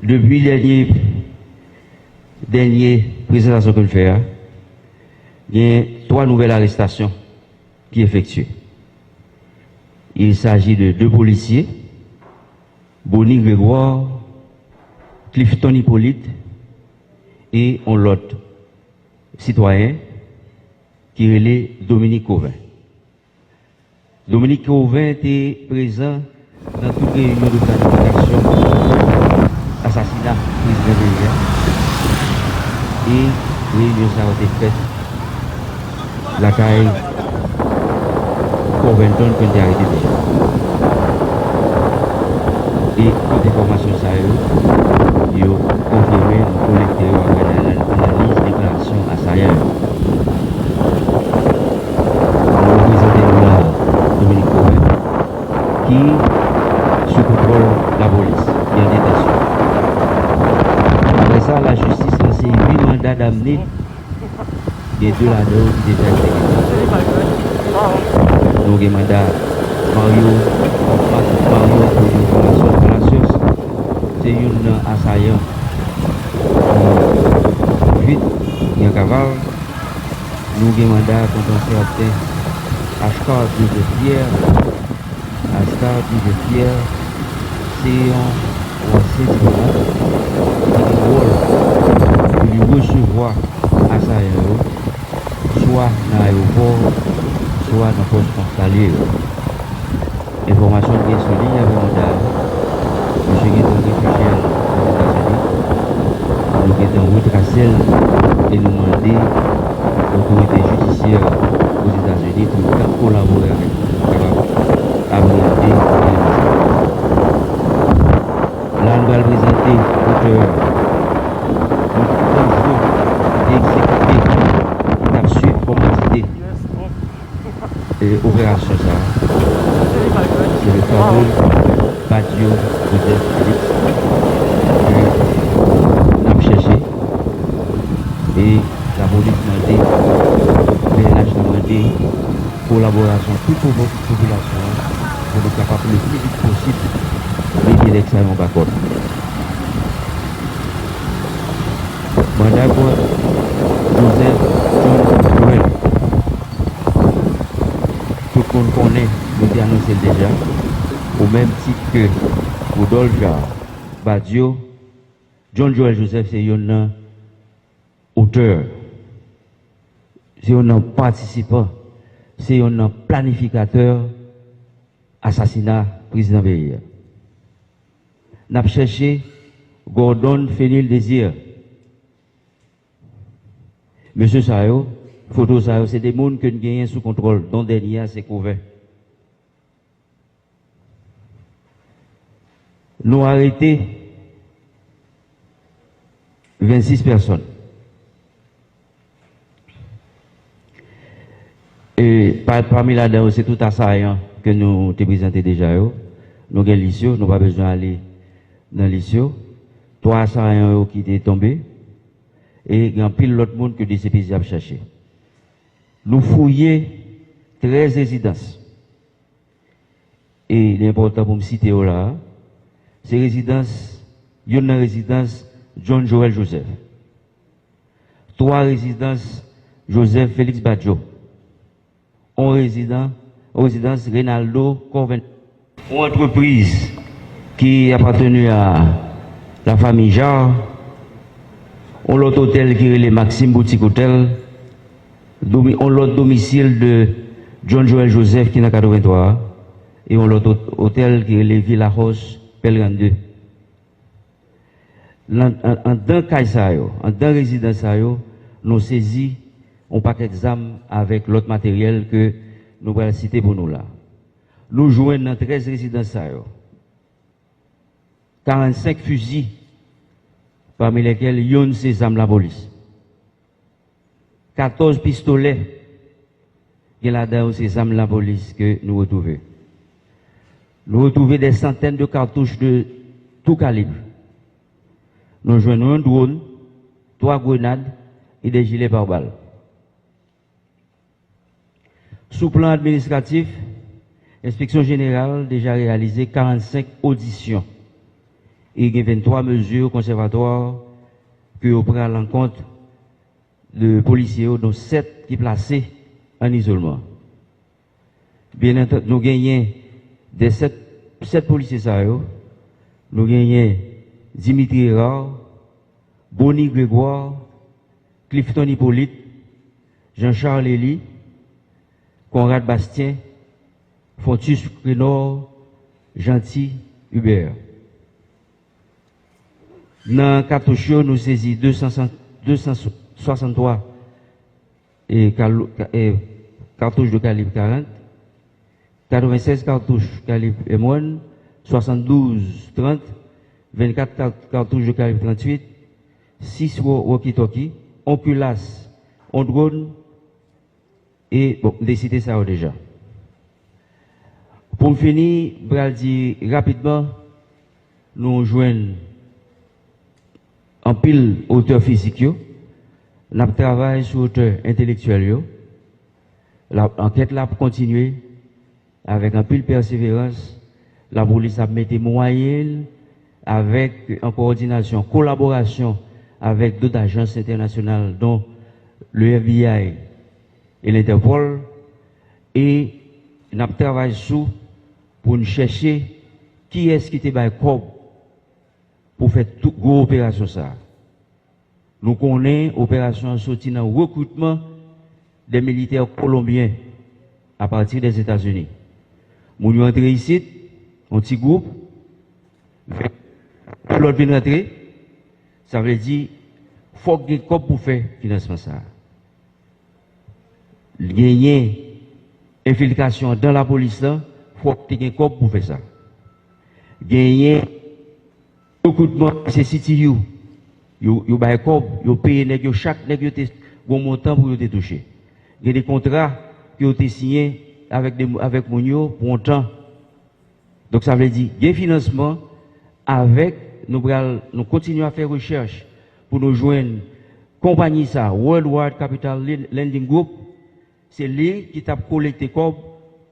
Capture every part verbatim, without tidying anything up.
Depi dènye, dènye prezantasyon ke n fè a, gen twa nouvèl arestasyon ki efektye. Il s'agit de de polisye, Bony Grégoire, Clifton Hyppolite e yon lòt sitwayen ki rele Dominique Cauvin. Dominique Cauvin te prezan nan tout reyinyon de planifikasyon asasina prezidan peyi a. E reyinyon sa yo te fèt lakay Covington ke n te arete deja. E tout enfòmasyon sa yo, yo konfime, nou kolekte yo apre analiz deklarasyon asayan yo. Nou prezante nou la Dominique Cauvin, ki sou kontwòl lapolis, ki an detansyon. Apre sa, lajistis lanse uit manda damne, gen de ladan yo ki deja egzekite. Nou gen manda Mario, Mario Antonio Palacios, Palacios, se youn nan asayan ki vit, ki an kaval. Nou gen manda kont ansyen Ascar Joseph Pierre. Ascar Joseph Pierre se yon ansyen diplomat ki te gen wòl pou li resevwa asayan yo, swa nan ayewopò, swa nan pòs konsila li ye yo. Enfòmasyon n gen sou li avè manda a, misye gentan refijye l Ozetazini. Nou gentan retrase l e nou mande otorite jidisyè Ozetazini pou yo kapab kolabore avèk nou, pou kapab apreyande eleman sa yo. La, nou pral prezante otè yo. Yon ti gang ki te egzekite, ki t ap swiv kòmandite e operasyon sa a, se le fameux Badio Joseph Félix ke n ap chèche. E lapolis mande, P N H la mande kolaborasyon tout popo-, popilasyon an pou nou kapab le pli vit posib mete nèg sa yo anba kòd. Manda kont Joseph John Joel. Tout moun konnen, nou te anonse l deja, o menm tit ke Rodolphe Jarre, Badio, John Joel Joseph se youn nan otè, se youn nan patisipan, se youn nan planifikatè asasina prezidan peyi a. N ap chèche Gordon Fenil Désir. Mesye sa yo, foto sa yo, se de moun ke n genyen sou kontwòl, dont dènye a se Cauvin. Nou arete vennsis pèsòn. E pa-, pami ladan yo, se tout asayan ke nou te prezante deja yo. Nou gen lis yo, nou pa bezwen ale nan lis yo. Twa asayan yo ki te tonbe, e gen anpil lòt moun ke D C P J ap chache. Nou fouye trèz rezidans. E li enpòtan pou m site yo la a. Se rezidans, youn nan rezidans John Joel Joseph. Twa rezidans Joseph Félix Badio. On rezidan, on rezidans Reynaldo Corven. On antrepriz ki apateni a lafanmi Jarre. On lòt otèl ki rele Maxime Boutique Hotel. Domi-, on lòt domisil de John Joel Joseph ki nan katrevenntwa a, e on lòt ot-, otèl ki rele Villa House Pelgrande. Nan, an-, anndan kay sa yo, anndan rezidans sa yo, nou sezi on pakèt zam avèk lòt materyèl ke nou pral site pou nou la. Nou jwenn nan trèz rezidans sa yo karannsenk fizi, pami lèkèl yonn se zam lapolis. Katòz pistolè, gen ladan yo se zam lapolis ke nou retwouve. Nou retwouve des centaines de cartouches de tout calibre. Nou jwenn yon dwòn, twa grenad e de jile pare-bal. Sou plan administratif, Enspeksyon Jeneral deja reyalize karannsenk odisyon E gen venntwa mezi konsèvatwa ke yo pran alankont de polisye yo, dont sèt ki plase an izolman. Byen antandi, nou genyen de sèt, sèt polisye sa yo, nou genyen Dimitri Hérard, Bony Grégoire, Clifton Hyppolite, Jean Charles Elie, Conrad Bastien, Fontus Crénor, Jeanty Hubert. Nan katouch yo, nou sezi de san, de san swasanntwa e kalo-, ka-, e katouch de kalib karant, katrevennsèz katouch kalib M one, swasanndouz trant, vennkat ka-, katouch de kalib tranntuit, sis wo-, walkie-talkie, yon kilas, yon dwòn, e, bon, m te site sa yo deja. Pou m fini, m pral di rapidman, nou jwenn anpil otè fizik yo. N ap travay sou otè entelektyèl yo. La, ankèt la ap kontinye avèk anpil pèseverans. Lapolis ap mete mwayen l avèk, an kowòdinasyon, kolaborasyon avèk dòt ajans entènasyonal, dont le F B I e l'Interpol, e n ap travay sou pou n chèche kiyès ki te bay kòb pou fè tout gwo operasyon sa a. Nou konnen operasyon an soti nan rekritman de militè kolonbyen apati dè Etazini. Moun yo antre isit, yon ti gwoup, lòt vin rantre, sa vle di, fòk gen kòb pou fè finansman sa a. Genyen enfiltrasyon anndan lapolis lan, fòk te gen kòb pou fè sa. Genyen rekritman, se C T U. Yo, yo bay kòb, yo peye nèg yo, chak nèg yo te gon montan pou yo te touche. Gen de kontra ke yo te siyen avèk de, avèk moun yo pou yon tan. Donk, sa vle di, gen finansman avèk, nou pral, nou kontinye ap fè rechèch pou nou jwenn konpayi sa, Worldwide Capital Lending Group, se li ki t ap kolekte kòb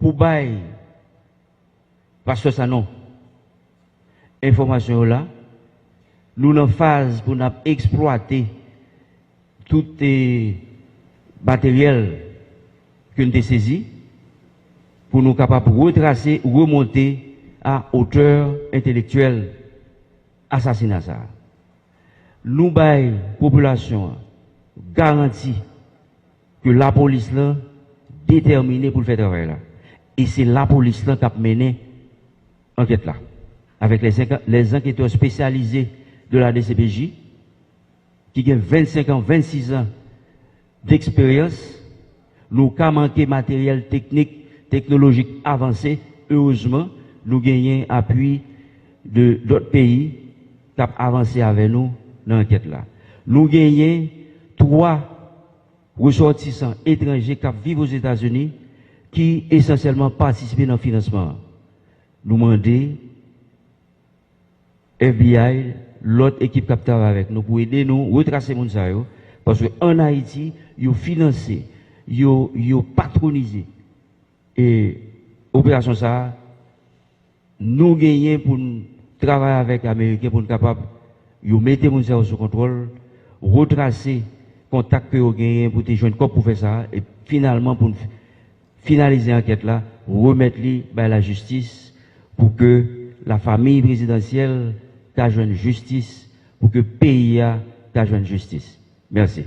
pou bay Pastè Sanon. Enfòmasyon yo la. Nou nan faz pou n ap eksplwate tout, eh, materyèl ke n te sezi pou nou kapab retrase, remonte a otè entelektyèl asasina sa a. Nou bay popilasyon an garanti ke lapolis lan detèmine pou l fè travay la. E se lapolis lan k ap mennen ankèt la, avèk les enka-, les enquêteurs spécialisés de la D C P J, ki gen vennsenk an, vennsis an deksperyans. Nou ka manke materyèl teknik, teknolojik avanse, erezman, nou genyen apui de dòt peyi k ap avanse avè nou nan ankèt la. Nou genyen twa resòtisan etranje k ap viv Ozetazini ki esansyèlman patisipe nan finansman an. Nou mande F B I, lòt ekip k ap travay avèk nou pou ede nou retrase moun sa yo, paske ann Ayiti, yo finanse, yo, yo patronize, e, operasyon sa a. Nou genyen pou n travay avèk Ameriken pou n kapab, yo mete moun sa yo sou kontwòl, retrase kontak ke yo genyen pou te jwenn kòb pou fè sa a, e finalman pou n finalize ankèt la, remèt li bay lajistis pou ke lafanmi prezidansyèl ka jwenn jistis, pou ke peyi a ka jwenn jistis. Mèsi.